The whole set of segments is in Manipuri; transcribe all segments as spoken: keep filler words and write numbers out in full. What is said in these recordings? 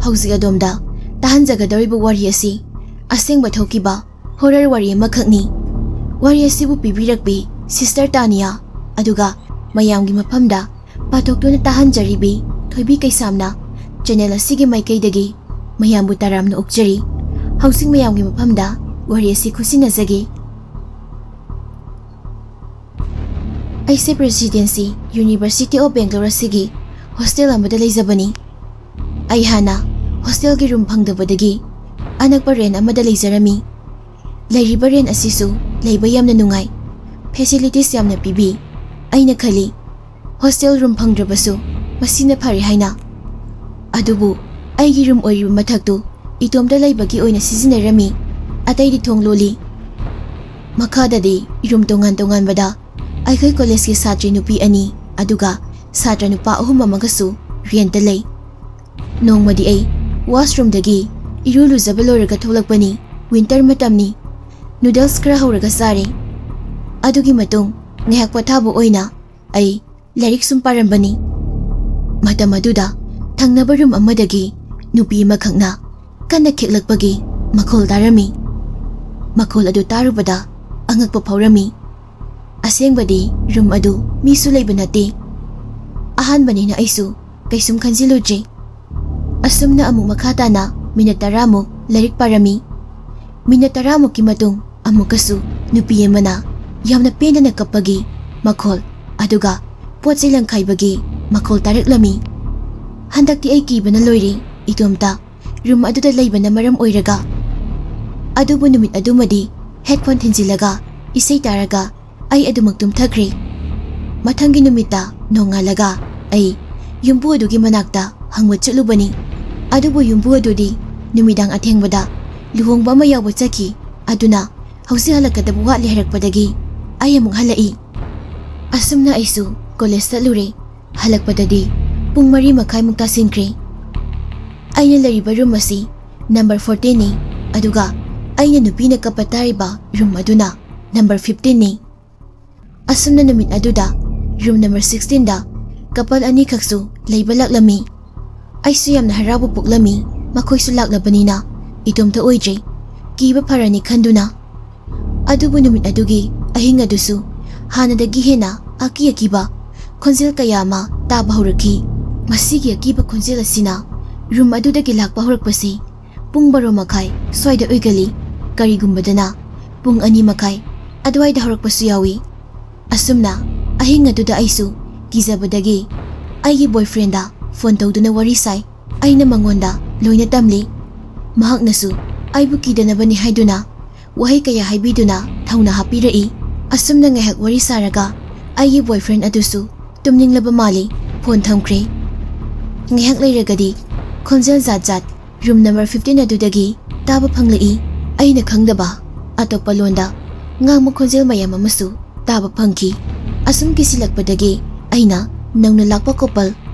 ꯍꯧꯖꯤꯛ ꯑꯗꯣꯝꯗ ꯇꯥꯍꯟꯖꯒꯗꯧꯔꯤꯕ ꯋꯥꯔꯤ ꯑꯁꯤ ꯑꯁꯦꯡꯕ ꯊꯣꯛꯈꯤꯕ ꯍꯣꯔꯔ ꯋꯥꯔꯤ ꯑꯃꯈꯛꯅꯤ꯫ ꯋꯥꯔꯤ ꯑꯁꯤꯕꯨ ꯄꯤꯕꯤꯔꯛꯄꯤ ꯁꯤꯁꯇꯔ ꯇꯥꯅꯤꯌꯥ, ꯑꯗꯨꯒ ꯃꯌꯥꯝꯒꯤ ꯃꯐꯝꯗ ꯄꯥꯊꯣꯛꯇꯨꯅ ꯇꯥꯍꯟꯖꯔꯤꯕꯤ ꯊꯣꯏꯕꯤ ꯀꯩꯁꯥꯝꯅ ꯆꯦꯅꯦꯜ ꯑꯁꯤꯒꯤ ꯃꯥꯏꯀꯩꯗꯒꯤ ꯃꯌꯥꯝꯕꯨ ꯇꯔꯥꯝꯅ ꯑꯣꯛꯆꯔꯤ꯫ ꯍꯧꯖꯤꯛ ꯃꯌꯥꯝꯒꯤ ꯃꯐꯝꯗ ꯋꯥꯔꯤ ꯑꯁꯤ ꯈꯨꯠꯁꯤꯟꯅꯖꯒꯦ꯫ ꯑꯩꯁꯦ ꯄ꯭ꯔꯦꯁꯤꯗꯦꯟꯁꯤ ꯌꯨꯅꯤꯚꯔꯁꯤꯇꯤ ꯑꯣꯐ ꯕꯦꯡꯒ꯭ꯂꯣꯔ ꯑꯁꯤꯒꯤ ꯍꯣꯁꯇꯦꯜ ꯑꯃꯗ ꯂꯩꯖꯕꯅꯤ꯫ ꯑꯩ ꯍꯥꯟꯅ ꯍꯣꯁꯇꯦꯜꯒꯤ ꯔꯨꯝ ꯐꯪꯗꯕꯗꯒꯤ ꯑꯅꯛꯄ ꯔꯦꯟ ꯑꯃꯗ ꯂꯩꯖꯔꯝꯃꯤ꯫ ꯂꯩꯔꯤꯕ ꯔꯦꯟ ꯑꯁꯤꯁꯨ ꯂꯩꯕ ꯌꯥꯝꯅ ꯅꯨꯡꯉꯥꯏ, ꯐꯦꯁꯤꯂꯤꯇꯤꯁ ꯌꯥꯝꯅ ꯄꯤꯕꯤ꯫ ꯑꯩꯅ ꯈꯜꯂꯤ, ꯍꯣꯁꯇꯦꯜ ꯔꯨꯝ ꯐꯪꯗ꯭ꯔꯕꯁꯨ ꯃꯁꯤꯅ ꯐꯔꯦ ꯍꯥꯏꯅ꯫ ꯑꯗꯨꯕꯨ ꯑꯩꯒꯤ ꯔꯨꯝ ꯑꯣꯏꯔꯤꯕ ꯃꯊꯛꯇꯨ ꯏꯇꯣꯝꯇ ꯂꯩꯕꯒꯤ ꯑꯣꯏꯅ ꯁꯤꯖꯤꯟꯅꯔꯝꯃꯤ, ꯑꯇꯩꯗꯤ ꯊꯣꯡ ꯂꯣꯜꯂꯤ꯫ ꯃꯈꯥꯗꯗꯤ ꯔꯨꯝ ꯇꯣꯉꯥꯟ ꯇꯣꯉꯥꯟꯕꯗ ꯑꯩꯈꯣꯏ ꯀꯣꯂꯦꯖꯀꯤ ꯁꯥꯇ꯭ꯔꯤ ꯅꯨꯄꯤ ꯑꯅꯤ ꯑꯗꯨꯒ ꯁꯥꯇ꯭ꯔ ꯅꯨꯄꯥ ꯑꯍꯨꯝ ꯑꯃꯒꯁꯨ ꯔꯦꯟꯇ ꯂꯩ꯫ ꯅꯣꯡꯃꯗꯤ ꯑꯩ ꯋꯥꯁꯔꯨꯝꯗꯒꯤ ꯏꯔꯨ ꯂꯨꯖꯕ ꯂꯣꯏꯔꯒ ꯊꯣꯛꯂꯛꯄꯅꯤ꯫ ꯋꯤꯟꯇꯔ ꯃꯇꯝꯅꯤ꯫ ꯅꯨꯗꯜꯁ ꯈꯔ ꯍꯧꯔꯒ ꯆꯥꯔꯦ꯫ ꯑꯗꯨꯒꯤ ꯃꯇꯨꯡ ꯉꯥꯏꯍꯥꯛ ꯄꯣꯊꯥꯕ ꯑꯣꯏꯅ ꯑꯩ ꯂꯥꯏꯔꯤꯛ ꯁꯨꯝ ꯄꯥꯔꯝꯕꯅꯤ꯫ ꯃꯇꯝ ꯑꯗꯨꯗ ꯊꯪꯅꯕ ꯔꯨꯝ ꯑꯃꯗꯒꯤ ꯅꯨꯄꯤ ꯑꯃꯈꯛꯅ ꯀꯟꯅ ꯈꯤꯛꯂꯛꯄꯒꯤ ꯃꯈꯣꯜ ꯇꯥꯔꯝꯃꯤ꯫ ꯃꯈꯣꯜ ꯑꯗꯨ ꯇꯥꯔꯨꯕꯗ ꯑꯉꯛꯄ ꯐꯥꯎꯔꯝꯃꯤ꯫ ꯑꯁꯦꯡꯕꯗꯤ ꯔꯨꯝ ꯑꯗꯨ ꯃꯤꯁꯨ ꯂꯩꯕ ꯅꯠꯇꯦ꯫ ꯑꯍꯥꯟꯕꯅꯤꯅ ꯑꯩꯁꯨ ꯀꯩꯁꯨꯝ ꯈꯟꯖꯤꯜꯂꯨꯗ꯭ꯔꯦ꯫ ꯑꯁꯨꯝꯅ ꯑꯃꯨꯛ ꯃꯈꯥ ꯇꯥꯅ ꯃꯤꯅꯠ ꯇꯔꯥꯃꯨꯛ ꯂꯥꯏꯔꯤꯛ ꯄꯥꯔꯝꯃꯤ꯫ ꯃꯤꯅꯠ ꯇꯔꯥꯃꯨꯛꯀꯤ ꯃꯇꯨꯡ ꯑꯃꯨꯛꯀꯁꯨ ꯅꯨꯄꯤ ꯑꯃꯅ ꯌꯥꯝꯅ ꯄꯦꯟꯗꯅ ꯀꯞꯄꯒꯤ ꯃꯈꯣꯜ, ꯑꯗꯨꯒ ꯄꯣꯠ ꯆꯩ ꯂꯪꯈꯥꯏꯕꯒꯤ ꯃꯈꯣꯜ ꯇꯥꯔꯛꯂꯝꯃꯤ꯫ ꯍꯟꯗꯛꯇꯤ ꯑꯩ ꯀꯤꯕꯅ ꯂꯣꯏꯔꯦ, ꯏꯇꯣꯝꯇ ꯔꯨꯝ ꯑꯗꯨꯗ ꯂꯩꯕꯅ ꯃꯔꯝ ꯑꯣꯏꯔꯒ꯫ ꯑꯗꯨꯕꯨ ꯅꯨꯃꯤꯠ ꯑꯗꯨꯃꯗꯤ ꯍꯦꯗꯐꯣꯟ ꯊꯤꯟꯖꯤꯜꯂꯒ ꯏꯁꯩ ꯇꯥꯔꯒ ꯑꯩ ꯑꯗꯨꯃꯛ ꯇꯨꯝꯊꯈ꯭ꯔꯦ꯫ ꯃꯊꯪꯒꯤ ꯅꯨꯃꯤꯠꯇ ꯅꯣꯡꯉꯥꯜꯂꯒ ꯑꯩ ꯌꯨꯝꯕꯨ ꯑꯗꯨꯒꯤ ꯃꯅꯥꯛꯇ ꯍꯪꯕ ꯆꯠꯂꯨꯕꯅꯤ꯫ ꯑꯗꯨꯕꯨ ꯌꯨꯝꯕꯨ ꯑꯗꯨꯗꯤ ꯅꯨꯃꯤꯗꯥꯡ ꯑꯊꯦꯡꯕꯗ ꯂꯨꯍꯣꯡꯕ ꯑꯃ ꯌꯥꯎꯕ ꯆꯠꯈꯤ, ꯑꯗꯨꯅ ꯍꯧꯖꯤꯛ ꯍꯜꯂꯛꯀꯗꯕ ꯋꯥꯠꯂꯤ ꯍꯥꯏꯔꯛꯄꯗꯒꯤ ꯑꯩ ꯑꯃꯨꯛ ꯍꯜꯂꯛꯏ꯫ ꯑꯁꯨꯝꯅ ꯑꯩꯁꯨ ꯀꯣꯂꯦꯖ ꯆꯠꯂꯨꯔꯦ꯫ ꯍꯜꯂꯛꯄꯗꯗꯤ ꯄꯨꯡ ꯃꯔꯤ ꯃꯈꯥꯏꯃꯨꯛ ꯇꯥꯁꯤꯟꯈ꯭ꯔꯦ꯫ ꯑꯩꯅ ꯂꯩꯔꯤꯕ ꯔꯨꯝ ꯑꯁꯤ ꯅꯝꯕꯔ ꯐꯣꯔꯇꯤꯟꯅꯤ, ꯑꯗꯨꯒ ꯑꯩꯅ ꯅꯨꯄꯤꯅ ꯀꯞꯄ ꯇꯥꯔꯤꯕ ꯔꯨꯝ ꯑꯗꯨꯅ ꯅꯝꯕꯔ ꯐꯤꯐꯇꯤꯟꯅꯤ꯫ ꯑꯁꯨꯝꯅ ꯅꯨꯃꯤꯠ ꯑꯗꯨꯗ ꯔꯨꯝ ꯅꯝꯕꯔ ꯁꯤꯛꯁꯇꯤꯟꯗ ꯀꯄꯜ ꯑꯅꯤꯈꯛꯁꯨ ꯂꯩꯕ ꯂꯥꯛꯂꯝꯃꯤ꯫ ꯑꯩꯁꯨ ꯌꯥꯝꯅ ꯍꯔꯥꯎꯕ ꯄꯣꯛꯂꯝꯃꯤ꯫ ꯃꯈꯣꯏꯁꯨ ꯂꯥꯛꯂꯕꯅꯤꯅ ꯏꯇꯣꯝꯇ ꯑꯣꯏꯗ꯭ꯔꯦ꯫ ꯀꯤꯕ ꯐꯔꯅꯤ ꯈꯟꯗꯨꯅ꯫ ꯑꯗꯨꯕꯨ ꯅꯨꯃꯤꯠ ꯑꯗꯨꯒꯤ ꯑꯍꯤꯡ ꯑꯗꯨꯁꯨ ꯍꯥꯟꯅꯗꯒꯤ ꯍꯦꯟꯅ ꯑꯀꯤ ꯑꯀꯤꯕ ꯈꯣꯟꯖꯦꯜ ꯀꯌꯥ ꯑꯃ ꯇꯥꯕ ꯍꯧꯔꯛꯈꯤ꯫ ꯃꯁꯤꯒꯤ ꯑꯀꯤꯕ ꯈꯣꯟꯖꯦꯜ ꯑꯁꯤꯅ ꯔꯨꯝ ꯑꯗꯨꯗꯒꯤ ꯂꯥꯛꯄ ꯍꯧꯔꯛꯄꯁꯤ ꯄꯨꯡ ꯕꯥꯔꯣ ꯃꯈꯥꯏ ꯁ꯭ꯋꯥꯏꯗ ꯑꯣꯏꯒꯜꯂꯤ꯫ ꯀꯔꯤꯒꯨꯝꯕꯗꯅ ꯄꯨꯡ ꯑꯅꯤ ꯃꯈꯥꯏ ꯑꯗꯨꯋꯥꯏꯗ ꯍꯧꯔꯛꯄꯁꯨ ꯌꯥꯎꯏ꯫ ꯑꯁꯨꯝꯅ ꯑꯍꯤꯡ ꯑꯗꯨꯗ ꯑꯩꯁꯨ ꯀꯤꯖꯕꯗꯒꯤ ꯑꯩꯒꯤ ꯕꯣꯏꯐ꯭ꯔꯦꯟꯗ ꯐꯣꯟ ꯇꯧꯗꯨꯅ ꯋꯥꯔꯤ ꯁꯥꯏ꯫ ꯑꯩꯅ ꯃꯉꯣꯟꯗ ꯂꯣꯏꯅ ꯇꯝꯂꯤ꯫ ꯃꯍꯥꯛꯅꯁꯨ ꯑꯩꯕꯨ ꯀꯤꯗꯅꯕꯅꯤ ꯍꯥꯏꯗꯨꯅ ꯋꯥꯍꯩ ꯀꯌꯥ ꯍꯥꯏꯕꯤꯗꯨꯅ ꯊꯧꯅꯥ ꯍꯥꯞꯄꯤꯔꯛꯏ꯫ ꯑꯁꯨꯝꯅ ꯉꯥꯏꯍꯥꯛ ꯋꯥꯔꯤ ꯁꯥꯔꯒ ꯑꯩꯒꯤ ꯕꯣꯏꯐ꯭ꯔꯦꯟ ꯑꯗꯨꯁꯨ ꯇꯨꯝꯅꯤꯡꯂꯕ ꯃꯥꯜꯂꯤ, ꯐꯣꯟ ꯊꯝꯈ꯭ꯔꯦ꯫ ꯉꯥꯏꯍꯥꯛ ꯂꯩꯔꯒꯗꯤ ꯈꯣꯟꯖꯦꯜ ꯖꯥꯠ ꯖꯥꯠ ꯔꯨꯝ ꯅꯝꯕꯔ ꯐꯤꯐꯇꯤꯟ ꯑꯗꯨꯗꯒꯤ ꯇꯥꯕ ꯐꯪꯂꯛꯏ꯫ ꯑꯩꯅ ꯈꯪꯗꯕ ꯑꯇꯣꯞꯄ ꯂꯣꯟꯗ ꯉꯥꯡꯕ ꯈꯣꯟꯖꯦꯜ ꯃꯌꯥꯝ ꯑꯃꯁꯨ ꯇꯥꯕ ꯐꯪꯈꯤ꯫ ꯑꯁꯨꯝ ꯀꯤꯁꯤꯜꯂꯛꯄꯗꯒꯤ ꯑꯩꯅ ꯅꯧꯅ ꯂꯥꯛꯄ ꯀꯣꯄꯜ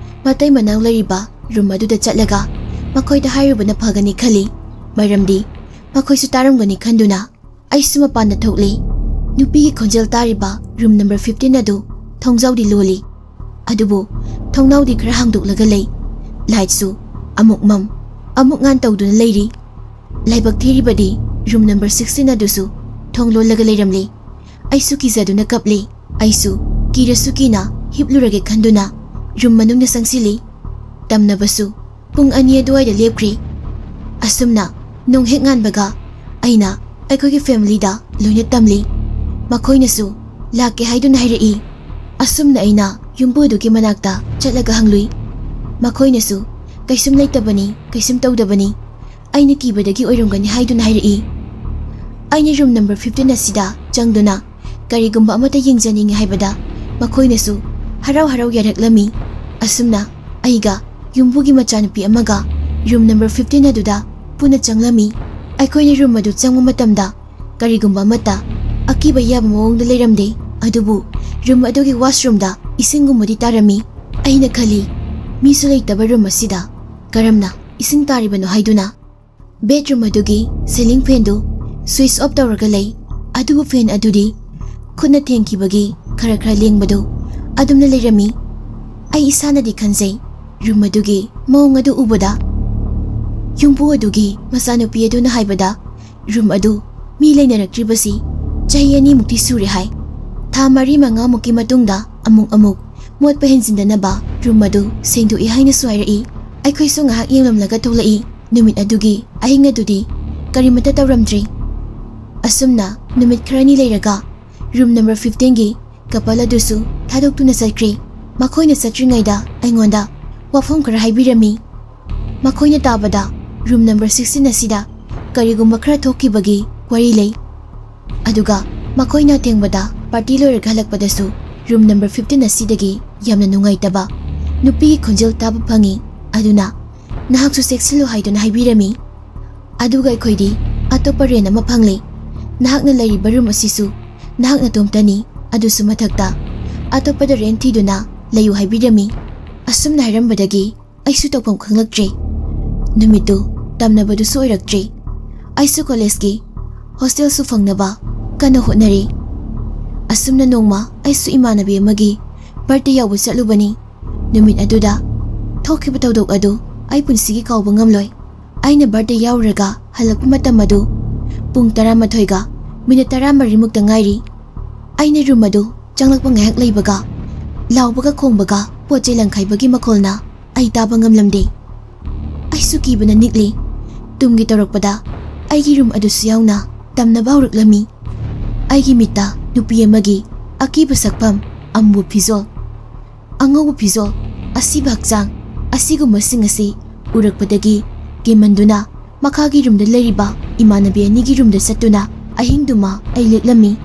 ꯃꯇꯩ ꯃꯅꯥꯎ ꯂꯩꯔꯤꯕ ꯔꯨꯝ ꯑꯗꯨꯗ ꯆꯠꯂꯒ ꯃꯈꯣꯏꯗ ꯍꯥꯏꯔꯨꯕꯅ ꯐꯒꯅꯤ ꯈꯜꯂꯤ꯫ ꯃꯔꯝꯗꯤ ꯃꯈꯣꯏꯁꯨ ꯇꯥꯔꯝꯒꯅꯤ ꯈꯟꯗꯨꯅ ꯑꯩꯁꯨ ꯃꯄꯥꯟꯗ ꯊꯣꯛꯂꯤ꯫ ꯅꯨꯄꯤꯒꯤ ꯈꯣꯟꯖꯦꯜ ꯇꯥꯔꯤꯕ ꯔꯨꯝ ꯅꯝꯕꯔ ꯐꯤꯐꯇꯤꯟ ꯑꯗꯨ ꯊꯣꯡꯖꯥꯎꯗꯤ ꯂꯣꯜꯂꯤ꯫ ꯑꯗꯨꯕꯨ ꯊꯣꯡꯅꯥꯎꯗꯤ ꯈꯔ ꯍꯥꯡꯗꯣꯛꯂꯒ ꯂꯩ꯫ ꯂꯥꯏꯠꯁꯨ ꯑꯃꯨꯛ ꯃꯝ, ꯑꯃꯨꯛ ꯉꯥꯟ ꯇꯧꯗꯨꯅ ꯂꯩꯔꯤ꯫ ꯂꯥꯏꯕꯛ ꯊꯤꯔꯤꯕꯗꯤ ꯔꯨꯝ ꯅꯝꯕꯔ ꯁꯤꯛꯁꯇꯤꯟ ꯑꯗꯨꯁꯨ ꯊꯣꯡ ꯂꯣꯜꯂꯒ ꯂꯩꯔꯝꯂꯤ꯫ ꯑꯩꯁꯨ ꯀꯤꯖꯗꯨꯅ ꯀꯞꯂꯤ꯫ ꯑꯩꯁꯨ ꯀꯤꯔꯁꯨ ꯀꯤꯅ ꯍꯤꯞꯂꯨꯔꯒꯦ ꯈꯟꯗꯨꯅ ꯔꯨꯝ ꯃꯅꯨꯡꯗ ꯆꯪꯁꯤꯜꯂꯤ꯫ ꯇꯝꯅꯕꯁꯨ ꯄꯨꯡ ꯑꯅꯤ ꯑꯗꯨꯋꯥꯏꯗ ꯂꯦꯞꯈ꯭ꯔꯦ꯫ ꯑꯁꯨꯝꯅ ꯅꯣꯡ ꯍꯦꯛ ꯉꯥꯟꯕꯒ ꯑꯩꯅ ꯑꯩꯈꯣꯏꯒꯤ ꯐꯦꯃꯤꯂꯤꯗ ꯂꯣꯏꯅ ꯇꯝꯂꯤ꯫ ꯃꯈꯣꯏꯅꯁꯨ ꯂꯥꯛꯀꯦ ꯍꯥꯏꯗꯨꯅ ꯍꯥꯏꯔꯛꯏ꯫ ꯑꯁꯨꯝꯅ ꯑꯩꯅ ꯌꯨꯝꯕꯨꯗꯨꯒꯤ ꯃꯅꯥꯛꯇ ꯆꯠꯂꯒ ꯍꯪꯂꯨꯏ꯫ ꯃꯈꯣꯏꯅꯁꯨ ꯀꯩꯁꯨꯝ ꯂꯩꯇꯕꯅꯤ, ꯀꯩꯁꯨꯝ ꯇꯧꯗꯕꯅꯤ, ꯑꯩꯅ ꯀꯤꯕꯗꯒꯤ ꯑꯣꯏꯔꯝꯒꯅꯤ ꯍꯥꯏꯗꯨꯅ ꯍꯥꯏꯔꯛꯏ꯫ ꯑꯩꯅ ꯔꯨꯝ ꯅꯝꯕꯔ ꯐꯤꯐꯇꯤꯟ ꯑꯁꯤꯗ ꯆꯪꯗꯨꯅ ꯀꯔꯤꯒꯨꯝꯕ ꯑꯃꯠꯇ ꯌꯦꯡꯖꯅꯤꯡꯏ ꯍꯥꯏꯕꯗ ꯃꯈꯣꯏꯅꯁꯨ ꯍꯔꯥꯎ ꯍꯔꯥꯎ ꯌꯥꯔꯛꯂꯝꯃꯤ꯫ ꯑꯁꯨꯝꯅ ꯑꯩꯒ ꯌꯨꯝꯕꯨꯒꯤ ꯃꯆꯥꯅꯨꯄꯤ ꯑꯃꯒ ꯔꯨꯝ ꯅꯝꯕꯔ ꯐꯤꯐꯇꯤꯟ ꯑꯗꯨꯗ ꯄꯨꯟꯅ ꯆꯪꯂꯝꯃꯤ꯫ ꯑꯩꯈꯣꯏꯅ ꯔꯨꯝ ꯑꯗꯨ ꯆꯪꯕ ꯃꯇꯝꯗ ꯀꯔꯤꯒꯨꯝꯕ ꯑꯃꯠꯇ ꯑꯀꯤꯕ ꯌꯥꯕ ꯃꯑꯣꯡꯗ ꯂꯩꯔꯝꯗꯦ꯫ ꯑꯗꯨꯕꯨ ꯔꯨꯝ ꯑꯗꯨꯒꯤ ꯋꯥꯁꯔꯨꯝꯗ ꯏꯁꯤꯡꯒꯨꯝꯕꯗꯤ ꯇꯥꯔꯝꯃꯤ꯫ ꯑꯩꯅ ꯈꯜꯂꯤ, ꯃꯤꯁꯨ ꯂꯩꯇꯕ ꯔꯨꯝ ꯑꯁꯤꯗ ꯀꯔꯝꯅ ꯏꯁꯤꯡ ꯇꯥꯔꯤꯕꯅꯣ ꯍꯥꯏꯗꯨꯅ꯫ ꯕꯦꯗꯔꯨꯝ ꯑꯗꯨꯒꯤ ꯁꯤꯂꯤꯡ ꯐꯦꯟꯗꯨ ꯁ꯭ꯋꯤꯆ ꯑꯣꯐ ꯇꯧꯔꯒ ꯂꯩ꯫ ꯑꯗꯨꯕꯨ ꯐꯦꯟ ꯑꯗꯨꯗꯤ ꯈꯨꯠꯅ ꯊꯦꯡꯈꯤꯕꯒꯤ ꯈꯔ ꯈꯔ ꯂꯦꯡꯕꯗꯨ ꯑꯗꯨꯝꯅ ꯂꯩꯔꯝꯃꯤ꯫ ꯑꯩ ꯏꯁꯥꯅꯗꯤ ꯈꯟꯖꯩ, ꯔꯨꯝ ꯑꯗꯨꯒꯤ ꯃꯑꯣꯡ ꯑꯗꯨ ꯎꯕꯗ, ꯌꯨꯝꯕꯨ ꯑꯗꯨꯒꯤ ꯃꯆꯥꯅꯨꯄꯤ ꯑꯗꯨꯅ ꯍꯥꯏꯕꯗ, ꯔꯨꯝ ꯑꯗꯨ ꯃꯤ ꯂꯩꯅꯔꯛꯇ꯭ꯔꯤꯕꯁꯤ ꯆꯍꯤ ꯑꯅꯤꯃꯨꯛꯇꯤ ꯁꯨꯔꯦ ꯍꯥꯏ꯫ ꯊꯥ ꯃꯔꯤ ꯃꯉꯥꯃꯨꯛꯀꯤ ꯃꯇꯨꯡꯗ ꯑꯃꯨꯛ ꯑꯃꯨꯛ ꯃꯣꯠꯄ ꯍꯦꯟꯖꯤꯟꯗꯅꯕ ꯔꯨꯝ ꯑꯗꯨ ꯁꯦꯡꯗꯣꯛꯏ ꯍꯥꯏꯅꯁꯨ ꯍꯥꯏꯔꯛꯏ꯫ ꯑꯩꯈꯣꯏꯁꯨ ꯉꯥꯏꯍꯥꯛ ꯌꯦꯡꯂꯝꯂꯒ ꯊꯣꯛꯂꯛꯏ꯫ ꯅꯨꯃꯤꯠ ꯑꯗꯨꯒꯤ ꯑꯍꯤꯡ ꯑꯗꯨꯗꯤ ꯀꯔꯤꯃꯠꯇ ꯇꯧꯔꯝꯗ꯭ꯔꯤ꯫ ꯑꯁꯨꯝꯅ ꯅꯨꯃꯤꯠ ꯈꯔꯅꯤ ꯂꯩꯔꯒ ꯔꯨꯝ ꯅꯝꯕꯔ ꯐꯤꯐꯇꯤꯟꯒꯤ ꯀꯄꯜ ꯑꯗꯨꯁꯨ ꯊꯥꯗꯣꯛꯇꯨꯅ ꯆꯠꯈ꯭ꯔꯦ꯫ ꯃꯈꯣꯏꯅ ꯆꯠꯇ꯭ꯔꯤꯉꯩꯗ ꯑꯩꯉꯣꯟꯗ ꯋꯥꯐꯝ ꯈꯔ ꯍꯥꯏꯕꯤꯔꯝꯃꯤ꯫ ꯃꯈꯣꯏꯅ ꯇꯥꯕꯗ ꯔꯨꯝ ꯅꯝꯕꯔ ꯁꯤꯛꯁꯇꯤꯟ ꯑꯁꯤꯗ ꯀꯔꯤꯒꯨꯝꯕ ꯈꯔ ꯊꯣꯛꯈꯤꯕꯒꯤ ꯋꯥꯔꯤ ꯂꯩ꯫ ꯑꯗꯨꯒ ꯃꯈꯣꯏꯅ ꯑꯊꯦꯡꯕꯗ ꯄꯥꯔꯇꯤ ꯂꯣꯏꯔꯒ ꯍꯜꯂꯛꯄꯗꯁꯨ ꯔꯨꯝ ꯅꯝꯕꯔ ꯐꯤꯐꯇꯤꯟ ꯑꯁꯤꯗꯒꯤ ꯌꯥꯝꯅ ꯅꯨꯡꯉꯥꯏꯇꯕ ꯅꯨꯄꯤꯒꯤ ꯈꯣꯟꯖꯦꯜ ꯇꯥꯕ ꯐꯪꯉꯤ꯫ ꯑꯗꯨꯅ ꯅꯍꯥꯛꯁꯨ ꯆꯦꯛꯁꯤꯜꯂꯨ ꯍꯥꯏꯗꯨꯅ ꯍꯥꯏꯕꯤꯔꯝꯃꯤ꯫ ꯑꯗꯨꯒ ꯑꯩꯈꯣꯏꯗꯤ ꯑꯇꯣꯞꯄ ꯔꯦꯟ ꯑꯃ ꯐꯪꯂꯦ꯫ ꯅꯍꯥꯛꯅ ꯂꯩꯔꯤꯕ ꯔꯨꯝ ꯑꯁꯤꯁꯨ ꯅꯍꯥꯛ ꯅꯇꯣꯝꯇꯅꯤ, ꯑꯗꯨꯁꯨ ꯃꯊꯛꯇ ꯑꯇꯣꯞꯄꯗ ꯔꯦꯟ ꯊꯤꯗꯨꯅ ꯂꯩꯌꯨ ꯍꯥꯏꯕꯤꯔꯝꯃꯤ꯫ ꯑꯁꯨꯝꯅ ꯍꯥꯏꯔꯝꯕꯗꯒꯤ ꯑꯩꯁꯨ ꯇꯧꯐꯝ ꯈꯪꯂꯛꯇ꯭ꯔꯦ꯫ ꯅꯨꯃꯤꯠꯇꯨ ꯇꯝꯅꯕꯗꯨꯁꯨ ꯑꯣꯏꯔꯛꯇ꯭ꯔꯦ꯫ ꯑꯩꯁꯨ ꯀꯣꯂꯦꯖꯀꯤ ꯍꯣꯁꯇꯦꯜꯁꯨ ꯐꯪꯅꯕ ꯀꯟꯅ ꯍꯣꯠꯅꯔꯤ꯫ ꯑꯁꯨꯝꯅ ꯅꯣꯡꯃ ꯑꯩꯁꯨ ꯏꯃꯥꯟꯅꯕꯤ ꯑꯃꯒꯤ ꯕꯥꯔꯗꯦ ꯌꯥꯎꯕ ꯆꯠꯂꯨꯕꯅꯤ꯫ ꯅꯨꯃꯤꯠ ꯑꯗꯨꯗ ꯊꯣꯛꯈꯤꯕ ꯊꯧꯗꯣꯛ ꯑꯗꯨ ꯑꯩ ꯄꯨꯟꯁꯤꯒꯤ ꯀꯥꯎꯕ ꯉꯝꯂꯣꯏ꯫ ꯑꯩꯅ ꯕꯥꯔꯗꯦ ꯌꯥꯎꯔꯨꯔꯒ ꯍꯜꯂꯛꯄ ꯃꯇꯝ ꯑꯗꯨ ꯄꯨꯡ ꯇꯔꯥꯃꯥꯊꯣꯏꯒ ꯃꯤꯅꯤꯠ ꯇꯔꯥꯃꯔꯤꯃꯨꯛꯇ ꯉꯥꯏꯔꯤ꯫ ꯑꯩꯅ ꯔꯨꯝ ꯑꯗꯨ ꯆꯪꯂꯛꯄ ꯉꯥꯏꯍꯥꯛ ꯂꯩꯕꯒ ꯂꯥꯎꯕꯒ ꯈꯣꯡꯕꯒ ꯄꯣꯠ ꯆꯩ ꯂꯪꯈꯥꯏꯕꯒꯤ ꯃꯈꯣꯜꯅ ꯑꯩ ꯇꯥꯕ ꯉꯝꯂꯝꯗꯦ꯫ ꯑꯩꯁꯨ ꯀꯤꯕꯅ ꯅꯤꯛꯂꯤ꯫ ꯇꯨꯝꯒꯦ ꯇꯧꯔꯛꯄꯗ ꯑꯩꯒꯤ ꯔꯨꯝ ꯑꯗꯨꯁꯨ ꯌꯥꯎꯅ ꯇꯝꯅꯕ ꯍꯧꯔꯛꯂꯝꯃꯤ꯫ ꯑꯩꯒꯤ ꯃꯤꯠꯇ ꯅꯨꯄꯤ ꯑꯃꯒꯤ ꯑꯀꯤꯕ ꯁꯛꯐꯝ, ꯑꯃꯨꯕ ꯐꯤꯖꯣꯜ, ꯑꯉꯧꯕ ꯐꯤꯖꯣꯜ, ꯑꯁꯤꯕ ꯍꯛꯆꯥꯡ ꯑꯁꯤꯒꯨꯝꯕꯁꯤꯡ ꯑꯁꯤ ꯎꯔꯛꯄꯗꯒꯤ ꯀꯤꯃꯟꯗꯨꯅ ꯃꯈꯥꯒꯤ ꯔꯨꯝꯗ ꯂꯩꯔꯤꯕ ꯏꯃꯥꯟꯅꯕꯤ ꯑꯅꯤꯒꯤ ꯔꯨꯝꯗ ꯆꯠꯇꯨꯅ ꯑꯍꯤꯡꯗꯨꯃ ꯑꯩ ꯂꯦꯛꯂꯝꯃꯤ꯫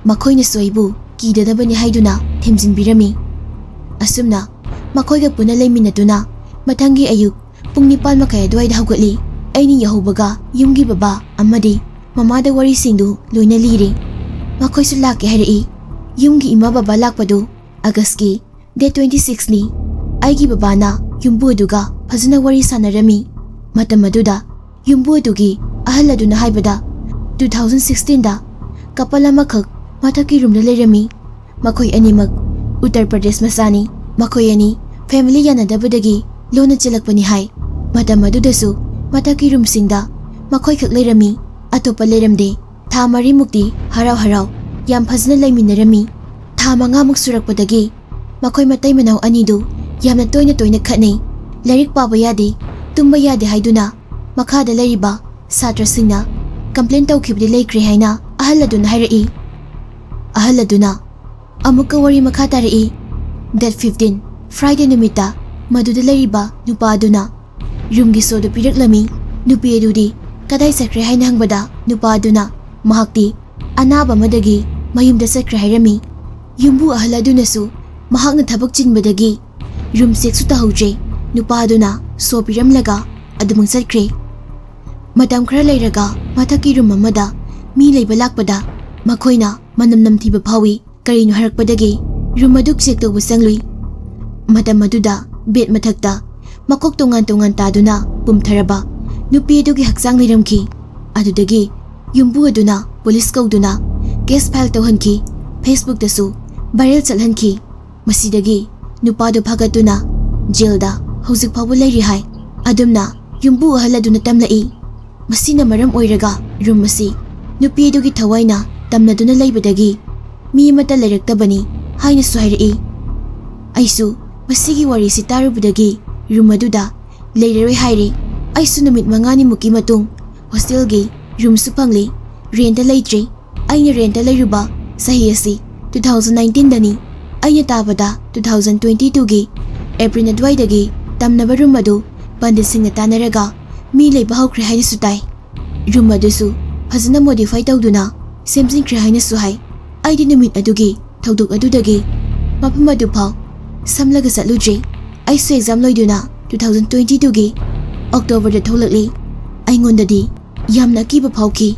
ꯃꯈꯣꯏꯅꯁꯨ ꯑꯩꯕꯨ ꯀꯤꯗꯅꯕꯅꯤ ꯍꯥꯏꯗꯨꯅ ꯊꯦꯝꯖꯤꯟꯕꯤꯔꯝꯃꯤ꯫ ꯑꯁꯨꯝꯅ ꯃꯈꯣꯏꯒ ꯄꯨꯟꯅ ꯂꯩꯃꯤꯟꯅꯗꯨꯅ ꯃꯊꯪꯒꯤ ꯑꯌꯨꯛ ꯄꯨꯡ ꯅꯤꯄꯥꯜ ꯃꯈꯥꯏ ꯑꯗꯨꯋꯥꯏꯗ ꯍꯧꯒꯠꯂꯤ꯫ ꯑꯩꯅ ꯌꯧꯍꯧꯕꯒ ꯌꯨꯝꯒꯤ ꯕꯕꯥ ꯑꯃꯗꯤ ꯃꯃꯥꯗ ꯋꯥꯔꯤꯁꯤꯡꯗꯨ ꯂꯣꯏꯅ ꯂꯤꯔꯦ꯫ ꯃꯈꯣꯏꯁꯨ ꯂꯥꯛꯀꯦ ꯍꯥꯏꯔꯛꯏ꯫ ꯌꯨꯝꯒꯤ ꯏꯃꯥ ꯕꯕꯥ ꯂꯥꯛꯄꯗꯨ ꯑꯥꯒꯁꯀꯤ ꯗꯦꯠ ꯇ꯭ꯋꯦꯟꯇꯤ ꯁꯤꯛꯁꯅꯤ꯫ ꯑꯩꯒꯤ ꯕꯕꯥꯅ ꯌꯨꯝꯕꯨ ꯑꯗꯨꯒ ꯐꯖꯅ ꯋꯥꯔꯤ ꯁꯥꯟꯅꯔꯝꯃꯤ꯫ ꯃꯇꯝ ꯑꯗꯨꯗ ꯌꯨꯝꯕꯨ ꯑꯗꯨꯒꯤ ꯑꯍꯜ ꯑꯗꯨꯅ ꯍꯥꯏꯕꯗ, ꯇꯨ ꯊꯥꯎꯖꯟ ꯁꯤꯛꯁꯇꯤꯟꯗ ꯀꯄꯜ ꯑꯃꯈꯛ ꯃꯊꯛꯀꯤ ꯔꯨꯝꯗ ꯂꯩꯔꯝꯃꯤ꯫ ꯃꯈꯣꯏ ꯑꯅꯤꯃꯛ ꯎꯠꯇꯔ ꯄ꯭ꯔꯗꯦꯁ ꯃꯆꯥꯅꯤ꯫ ꯃꯈꯣꯏ ꯑꯅꯤ ꯐꯦꯃꯤꯂꯤ ꯌꯥꯅꯗꯕꯗꯒꯤ ꯂꯣꯟꯅ ꯆꯦꯜꯂꯛꯄꯅꯤ ꯍꯥꯏ꯫ ꯃꯇꯝ ꯑꯗꯨꯗꯁꯨ ꯃꯊꯛꯀꯤ ꯔꯨꯝꯁꯤꯡꯗ ꯃꯈꯣꯏꯈꯛ ꯂꯩꯔꯝꯃꯤ, ꯑꯇꯣꯞꯄ ꯂꯩꯔꯝꯗꯦ꯫ ꯊꯥ ꯃꯔꯤꯃꯨꯛꯇꯤ ꯍꯔꯥꯎ ꯍꯔꯥꯎ ꯌꯥꯝ ꯐꯖꯅ ꯂꯩꯃꯤꯟꯅꯔꯝꯃꯤ꯫ ꯊꯥ ꯃꯉꯥꯃꯨꯛ ꯁꯨꯔꯛꯄꯗꯒꯤ ꯃꯈꯣꯏ ꯃꯇꯩ ꯃꯅꯥꯎ ꯑꯅꯤꯗꯨ ꯌꯥꯝꯅ ꯇꯣꯏꯅ ꯇꯣꯏꯅ ꯈꯠꯅꯩ꯫ ꯂꯥꯏꯔꯤꯛ ꯄꯥꯕ ꯌꯥꯗꯦ, ꯇꯨꯝꯕ ꯌꯥꯗꯦ ꯍꯥꯏꯗꯨꯅ ꯃꯈꯥꯗ ꯂꯩꯔꯤꯕ ꯁꯥꯇ꯭ꯔꯁꯤꯡꯅ ꯀꯝꯄ꯭ꯂꯦꯟ ꯇꯧꯈꯤꯕꯗꯤ ꯂꯩꯈ꯭ꯔꯦ ꯍꯥꯏꯅ ꯑꯍꯜ ꯑꯗꯨꯅ ꯍꯥꯏꯔꯛꯏ꯫ ꯑꯍꯜ ꯑꯗꯨꯅ ꯑꯃꯨꯛꯀ ꯋꯥꯔꯤ ꯃꯈꯥ ꯇꯥꯔꯛꯏ꯫ Date fifteen, Friday ꯅꯨꯃꯤꯠꯇ ꯃꯗꯨꯗ ꯂꯩꯔꯤꯕ ꯅꯨꯄꯥ ꯑꯗꯨꯅ ꯔꯨꯝꯒꯤ ꯁꯣꯗꯨ ꯄꯤꯔꯛꯂꯝꯃꯤ꯫ ꯅꯨꯄꯤ ꯑꯗꯨꯗꯤ ꯀꯗꯥꯏ ꯆꯠꯈ꯭ꯔꯦ ꯍꯥꯏꯅ ꯍꯪꯕꯗ ꯅꯨꯄꯥ ꯑꯗꯨꯅ ꯃꯍꯥꯛꯇꯤ ꯑꯅꯥꯕ ꯑꯃꯗꯒꯤ ꯃꯌꯨꯝꯗ ꯆꯠꯈ꯭ꯔꯦ ꯍꯥꯏꯔꯝꯃꯤ꯫ ꯌꯨꯝꯕꯨ ꯑꯍꯜ ꯑꯗꯨꯅꯁꯨ ꯃꯍꯥꯛꯅ ꯊꯕꯛ ꯆꯤꯟꯕꯗꯒꯤ ꯔꯨꯝ ꯆꯦꯛꯁꯨ ꯇꯧꯍꯧꯗ꯭ꯔꯦ꯫ ꯅꯨꯄꯥ ꯑꯗꯨꯅ ꯁꯣ ꯄꯤꯔꯝꯂꯒ ꯑꯗꯨꯃꯛ ꯆꯠꯈ꯭ꯔꯦ꯫ ꯃꯇꯝ ꯈꯔ ꯂꯩꯔꯒ ꯃꯊꯛꯀꯤ ꯔꯨꯝ ꯑꯃꯗ ꯃꯤ ꯂꯩꯕ ꯂꯥꯛꯄꯗ ꯃꯈꯣꯏꯅ ꯃꯅꯝ ꯅꯝꯊꯤꯕ ꯐꯥꯎꯏ꯫ ꯀꯔꯤꯅꯣ ꯍꯥꯏꯔꯛꯄꯗꯒꯤ ꯔꯨꯝ ꯑꯗꯨ ꯆꯦꯛ ꯇꯧꯕ ꯆꯪꯂꯨꯏ꯫ ꯃꯇꯝ ꯑꯗꯨꯗ ꯕꯦꯗ ꯃꯊꯛꯇ ꯃꯀꯣꯛ ꯇꯣꯉꯥꯟ ꯇꯣꯉꯥꯟ ꯇꯥꯗꯨꯅ ꯄꯨꯝꯊꯔꯕ ꯅꯨꯄꯤ ꯑꯗꯨꯒꯤ ꯍꯛꯆꯥꯡ ꯂꯩꯔꯝꯈꯤ꯫ ꯑꯗꯨꯗꯒꯤ ꯌꯨꯝꯕꯨ ꯑꯗꯨꯅ ꯄꯨꯂꯤꯁ ꯀꯧꯗꯨꯅ ꯀꯦꯁ ꯐꯥꯏꯜ ꯇꯧꯍꯟꯈꯤ꯫ Facebookꯇꯁꯨ ꯚꯥꯏꯔꯦꯜ ꯆꯠꯍꯟꯈꯤ꯫ ꯃꯁꯤꯗꯒꯤ ꯅꯨꯄꯥꯗꯨ ꯐꯥꯒꯠꯇꯨꯅ ꯖꯦꯜꯗ ꯍꯧꯖꯤꯛ ꯐꯥꯎꯕ ꯂꯩꯔꯤ ꯍꯥꯏ꯫ ꯑꯗꯨꯝꯅ ꯌꯨꯝꯕꯨ ꯑꯍꯜ ꯑꯗꯨꯅ ꯇꯝꯂꯛꯏ꯫ ꯃꯁꯤꯅ ꯃꯔꯝ ꯑꯣꯏꯔꯒ ꯔꯨꯝ ꯑꯁꯤ ꯅꯨꯄꯤ ꯑꯗꯨꯒꯤ ꯊꯋꯥꯏꯅ ꯇꯝꯅꯗꯨꯅ ꯂꯩꯕꯗꯒꯤ ꯃꯤ ꯑꯃꯠꯇ ꯂꯩꯔꯛꯇꯕꯅꯤ ꯍꯥꯏꯅꯁꯨ ꯍꯥꯏꯔꯛꯏ꯫ ꯑꯩꯁꯨ ꯃꯁꯤꯒꯤ ꯋꯥꯔꯤꯁꯤ ꯇꯥꯔꯨꯕꯗꯒꯤ ꯔꯨꯝ ꯑꯗꯨꯗ ꯂꯩꯔꯔꯣꯏ ꯍꯥꯏꯔꯦ꯫ ꯑꯩꯁꯨ ꯅꯨꯃꯤꯠ ꯃꯉꯥꯅꯤꯃꯨꯛꯀꯤ ꯃꯇꯨꯡ ꯍꯣꯁꯇꯦꯜꯒꯤ ꯔꯨꯝꯁꯨ ꯐꯪꯂꯦ꯫ ꯔꯦꯟꯇ ꯂꯩꯇ꯭ꯔꯦ꯫ ꯑꯩꯅ ꯔꯦꯟꯇ ꯂꯩꯔꯨꯕ ꯆꯍꯤ ꯑꯁꯤ two thousand nineteenꯗꯅꯤ꯫ ꯑꯩꯅ ꯇꯥꯕꯗ two thousand twenty twoꯒꯤ April ꯑꯗꯨꯋꯥꯏꯗꯒꯤ ꯇꯝꯅꯕ ꯔꯨꯝ ꯑꯗꯨ ꯄꯟꯗꯤꯠꯁꯤꯡꯅ ꯇꯥꯟꯅꯔꯒ ꯃꯤ ꯂꯩꯕ ꯍꯧꯈ꯭ꯔꯦ ꯍꯥꯏꯅꯁꯨ ꯇꯥꯏ꯫ ꯔꯨꯝ ꯑꯗꯨꯁꯨ ꯐꯖꯅ ꯃꯣꯗꯤꯐꯥꯏ ꯇꯧꯗꯨꯅ ꯁꯦꯝꯖꯤꯟꯈ꯭ꯔꯦ ꯍꯥꯏꯅꯁꯨ ꯍꯥꯏ꯫ ꯑꯩꯗꯤ ꯅꯨꯃꯤꯠ ꯑꯗꯨꯒꯤ ꯊꯧꯗꯣꯛ ꯑꯗꯨꯗꯒꯤ ꯃꯐꯝ ꯑꯗꯨ ꯐꯥꯎ ꯁꯝꯂꯒ ꯆꯠꯂꯨꯗ꯭ꯔꯦ꯫ ꯑꯩꯁꯨ ꯑꯦꯛꯖꯥꯝ ꯂꯣꯏꯗꯨꯅ two thousand twenty twoꯒꯤ Octoberꯗ ꯊꯣꯛꯂꯛꯂꯤ꯫ ꯑꯩꯉꯣꯟꯗꯗꯤ ꯌꯥꯝꯅ ꯑꯀꯤꯕ ꯐꯥꯎꯈꯤ꯫